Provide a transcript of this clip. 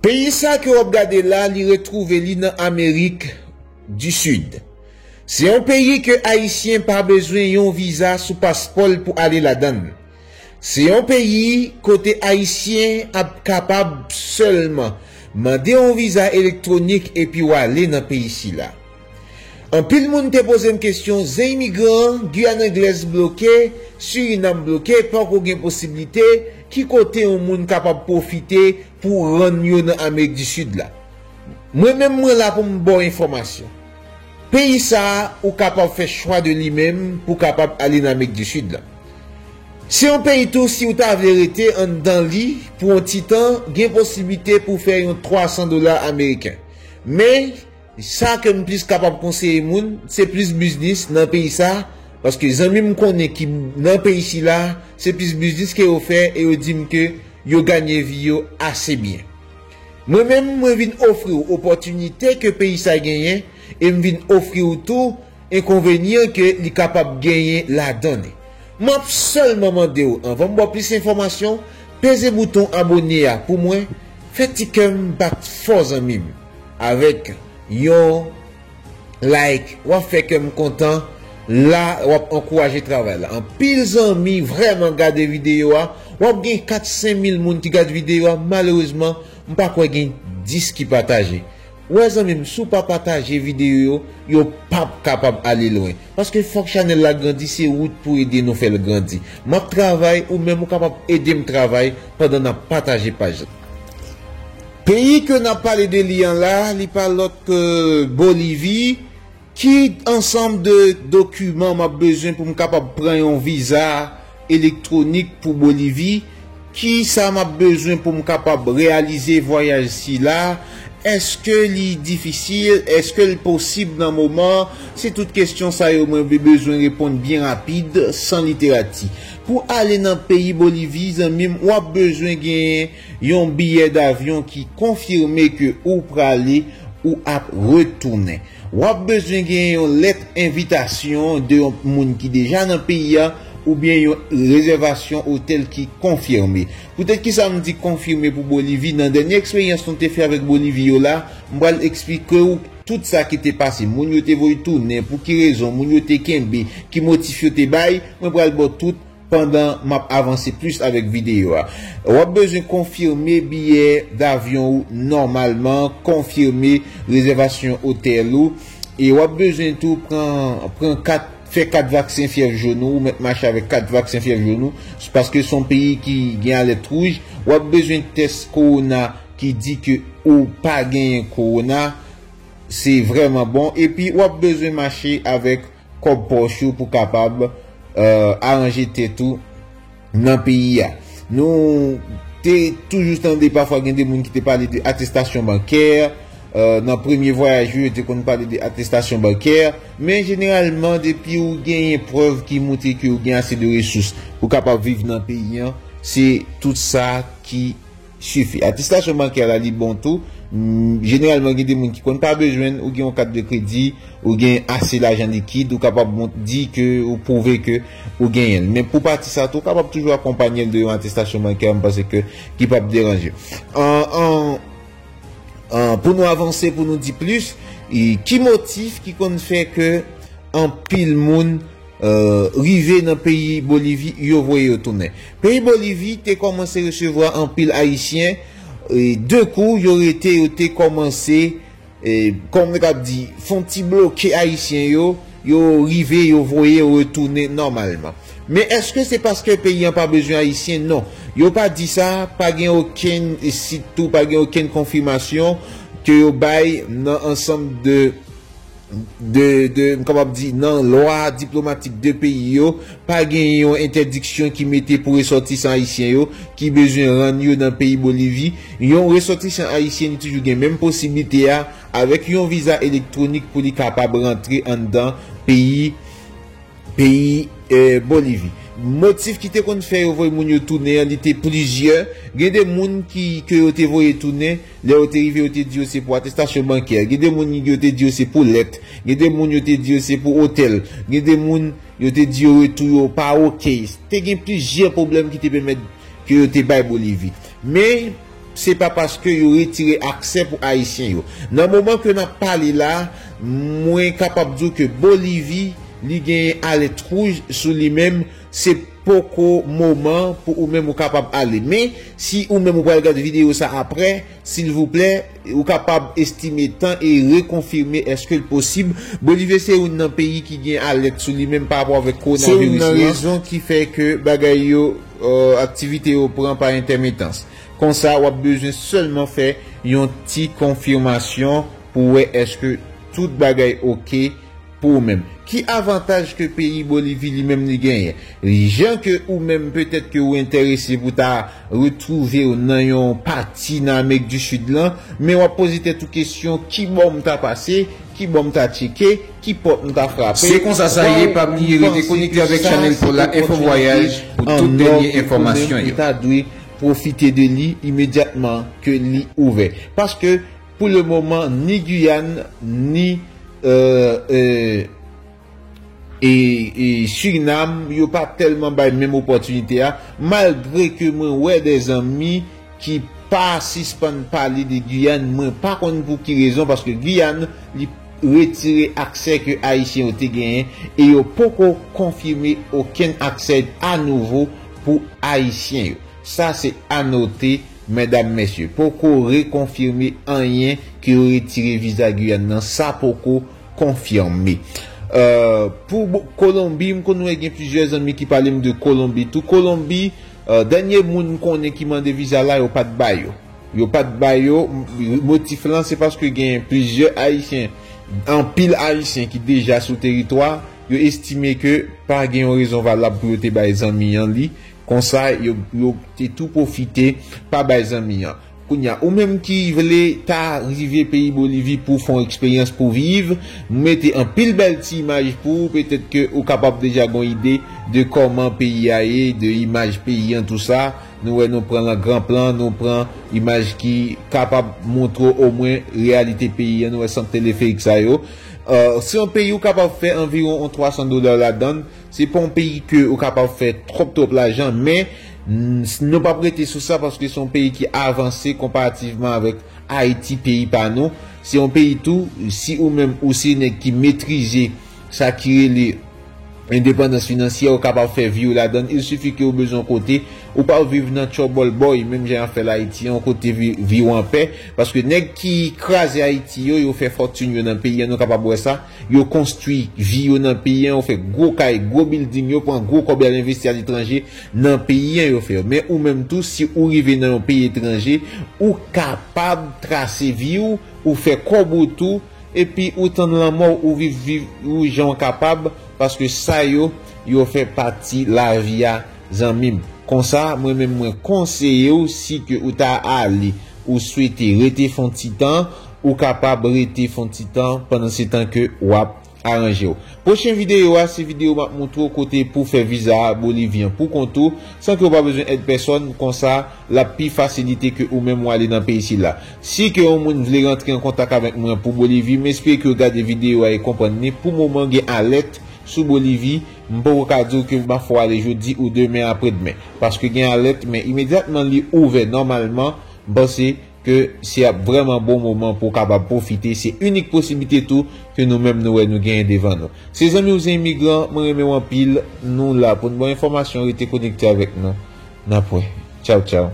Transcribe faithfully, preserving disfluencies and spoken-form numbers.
Peyi sa ke w ap gade la, li retwouve li nan Amerik di Sid. Se yon peyi ke Ayisyen pa bezwen yon viza sou paspò l pou ale ladan l. Se yon peyi kote Ayisyen ap kapab sèlman mande yon viza elektwonik epi w ale nan peyi sila. Anpil moun te poze m kesyon, zen imigran, Guyane Anglaise bloke, Surinam bloke, poko gen posiblite, ki kote yon moun kapab pwofite pou rann yo nan Amerik di Sid la? Mwen menm mwen la pou m ba w enfòmasyon. Peyi sa a, ou kapab fè chwa de li menm pou kapab ale nan Amerik di Sid la. Se yon peyi tou, si w ta vle rete anndan li pou yon ti tan, gen posiblite pou fè yon twa san dola ameriken. Men, sa ke m plis kapab konseye moun, se plis biznis nan peyi sa, paske zanmi m konnen ki nan peyi sila, se plis biznis ke yo fè e yo di m ke yo ganye vi yo ase byen. Mwen menm, mwen vin ofri w opòtinite ke peyi sa genyen, e m vin ofri w tou enkonvenyan ke li kapab genyen ladan li. M ap sèlman mande w, anvan m ba w plis enfòmasyon, peze bouton abòne a pou mwen, fè ti kè m bat fò zanmi m, avèk yon like, w ap fè kè m kontan, la, w ap ankouraje travay la. Anpil zanmi vrèman gade videyo a, w ap gen kat senk mil moun ki gade videyo a, malerezman, m pa kwè gen dis ki pataje. Wè zanmi m, si w pa pataje videyo yo, yo p ap kapab ale lwen. Paske fòk chanèl la grandi, se ou k pou ede nou fè l grandi. M ap travay, ou menm ou kapab ede m travay pandan n ap pataje paj la. Peyi ke n ap pale de li an la, li pa lòt ke Bolivi. Ki ansanm de dokiman m ap bezwen pou m kapab pran yon viza elektwonik pou Bolivi? Ki sa m ap bezwen pou m kapab reyalize vwayaj sila? Èske li difisil? Èske l posib nan moman? Se tout kesyon sa yo mwen be- bezwen reponn byen rapid, san literati. Pou ale nan peyi Bolivi, zanmi m, w ap bezwen genyen yon biyè davyon ki konfime ke ou prale, ou ap retounen. W ap bezwen gen yon lèt envitasyon de yon moun ki deja nan peyi a, oubyen yon rezèvasyon otèl ki konfime. Poutèt ki sa m di konfime pou Bolivi? Nan dènye eksperyans nou te fè avèk Bolivi yo la, m pral eksplike w tout sa ki te pase. Moun yo te voye tounen, pou ki rezon, moun yo te kenbe, ki motif yo te bay, mwen pral ba w tout pandan m ap avanse plis avèk videyo a. W ap bezwen konfime biyè davyon ou nòmalman, konfime rezèvasyon otèl ou, e w ap bezwen tou pran, pran kat, fè kat vaksen fyèv jòn ou, ou mèt mache avèk kat vaksen fyèv jòn ou, paske se yon peyi ki gen alèt wouj, w ap bezwen tès kowona ki di ke ou pa genyen kowona, se vrèman bon, epi w ap bezwen mache avèk kòb pòch ou pou kapab, eh, aranje tèt ou nan peyi a. Nou te toujou tande pafwa gen de moun ki te pale de atestasyon bankè, eh, nan premye vwayaj yo, yo te konn pale de atestasyon bankè, men jeneralman, depi ou genyen prèv ki montre ke ou gen ase de resous pou kapab viv nan peyi an, se tout sa ki sifi. Atestasyon bankè la, li bon tou. Mm, jeneralman, gen de moun ki konn pa bezwen l, ou gen yon kat de kredi, ou gen ase lajan likid, ou kapab mont-, di ke ou pwouve ke ou genyen l. Men pou pati sa tou, ou kapab toujou akonpanye l de yon atestasyon bankè, m panse ke ki p ap deranje. An, an, an, pou nou avanse, pou nou di plis, e, ki motif ki konn fè ke anpil moun eh, rive nan peyi Bolivi, yo voye yo tounen. Peyi Bolivi te kòmanse resevwa anpil Ayisyen, e, de kou, yo rete, yo te kòmanse, e, kòm nou kab di, fè yon ti bloke Ayisyen yo, yo rive, yo voye yo retounen nòmalman. Men èske se paske peyi an pa bezwen Ayisyen? Non. Yo pa di sa, pa gen okenn, e, sitou, pa gen okenn konfimasyon ke yo bay nan ansanm de de, de, m kapab di, nan lwa diplomatik de peyi yo, pa gen yon entèdiksyon ki mete pou resòtisan ayisyen yo ki bezwen rann yo nan peyi Bolivi. Yon resòtisan ayisyen, li toujou gen menm posiblite a, avèk yon viza elektwonik pou li kapab rantre anndan peyi, peyi, eh, Bolivi. Motif ki te konn fè yo voye moun yo tounen an, li te plizyè. Gen de moun ki, ke yo te voye tounen, lè yo te rive, yo te di yo se pou atestasyon bankè. Gen de moun yo te di yo se pou lèt. Gen de moun yo te di yo se pou otèl. Gen de moun yo te di yo retou yo pa oke. Te gen plizyè pwoblèm ki te pèmèt ke yo te bay Bolivi. Men, Se pa paske yo retire aksè pou Ayisyen yo. Nan moman ke n ap pale la, mwen kapab di w ke Bolivi, li genyen alèt wouj sou li menm, se poko moman pou ou menm ou kapab ale. Men, si ou menm ou pral gade videyo sa apre, silvouplè, ou kapab estime tan e rekonfime èske l posib. Bolivi se youn nan peyi ki gen alèt sou li menm pa rapò avèk kowonaviris lan. Se youn nan rezon ki fè ke bagay yo, euh, aktivite yo pran pa entèmitans. Konsa, w ap bezwen sèlman fè yon ti konfimasyon pou wè èske tout bagay oke pou ou menm. Ki avantaj ke peyi Bolivi li menm li genyen? Jan ke ou menm petèt ke ou enterese pou ta retwouve w nan yon pati nan Amerik di Sid lan, men w ap poze tèt ou kesyon, ki bò m ta pase, ki bò m ta tcheke, ki pòt m ta frape. Se konsa sa ye, pa bliye rete konekte avèk chanèl pa w la, Info Voyage, pou tout dènye enfòmasyon yo. Ou ta dwe pwofite de li imedyatman ke li ouvè. Paske, pou le moman, ni Giyàn, ni, euh, euh, e, e Surinam, yo pa tèlman bay menm opòtinite a, malgre ke mwen wè de zanmi ki pa sispann pale de Giyàn, mwen pa konn pou ki rezon, paske Giyàn, li retire aksè ke Ayisyen yo te genyen, e yo poko konfime okenn aksè anouvo pou Ayisyen yo. Sa se anote, medam, mesye. Poko rekonfime anyen ke yo retire viza Giyàn nan. Sa poko konfime. Euh, pou bo-, Kolonbi, m konn wè gen plizyè zanmi ki pale m de Kolonbi. Tou Kolonbi, euh, dènye moun m konnen ki mande viza la, yo pa t ba yo. Yo pa t ba yo. M-, motif lan, se paske gen plizyè Ayisyen, anpil Ayisyen ki deja sou teritwa, yo estime ke pa gen yon rezon valab pou yo te bay zanmi an li. Konsa, yo, yo te tou pwofite pa bay zanmi an. Kounye a, ou menm ki vle ta rive peyi Bolivi pou fè yon eksperyans pou viv, m mete anpil bèl ti imaj pou ou, petèt ke ou kapab deja gon ide de kòman peyi a ye, de imaj peyi an, tou sa. Nou wè, nou pran l an gran plan, nou pran imaj ki kapab montre w omwen reyalite peyi an, nou wè sant teleferik sa yo. Euh, se yon peyi ou kapab fè anviwon yon twa san dola ladan l. Se pa yon peyi ke ou kapab fè twòp, twòp lajan, men n-, nou p ap rete sou sa paske se yon peyi ki avanse konparativman avèk Ayiti, peyi pa nou. Se yon peyi tou, si ou menm ou se nèg ki metrize sa ki rele endepandans finansyè, ou kapab fè vi w ladan l. Il sifi ke ou bezwen yon kote, ou pa viv nan trouble boy, menm jan y ap fè l Ayiti an, yon kote vi, vi w anpè. Paske nèg ki kraze Ayiti yo, yo fè fòtin yo nan peyi an, nou kapab wè sa. Yo konstwi vi yo nan peyi an, yo fè gwo kay, gwo bilding, yo pran gwo kòb, y al envesti aletranje, nan peyi an yo fè yo. Men ou menm tou, si ou rive nan yon peyi etranje, ou kapab trase vi w, ou fè kòb ou tou, epi ou tann lanmò w, ou viv, viv ou jan w kapab, paske sa yo, yo fè pati lavi a, zanmi m. Konsa, mwen menm mwen konseye w, si ke ou ta ale, ou swete rete fè yon ti tan, ou kapab rete fè yon ti tan, pandan se tan ke w ap aranje w. Pwochen videyo a, se videyo m ap montre w kote pou fè viza a Bolivi an pou kont ou, san ke w pa bezwen èd pèsòn, konsa, l ap pi fasilite ke ou menm w ale nan peyi sila. Si ke yon moun vle rantre an kontak avèk mwen pou Bolivi, m espere ke w gade videyo a e konprann li. Pou moman, gen alèt sou Bolivi, m poko ka di w ke m ap fè w ale jodi ou demen, aprèdmen. Paske gen alèt, men imedyatman li ouvè nòmalman, m panse ke se ap vrèman bon moman pou w kapab pwofite. Se inik posiblite tou ke nou menm nou wè nou genyen devan nou. Se zanmi w Zen Imigran, mwen renmen w anpil, nou la pou n ba w enfòmasyon, rete konekte avèk nou. N ap wè. Tchaw, tchaw.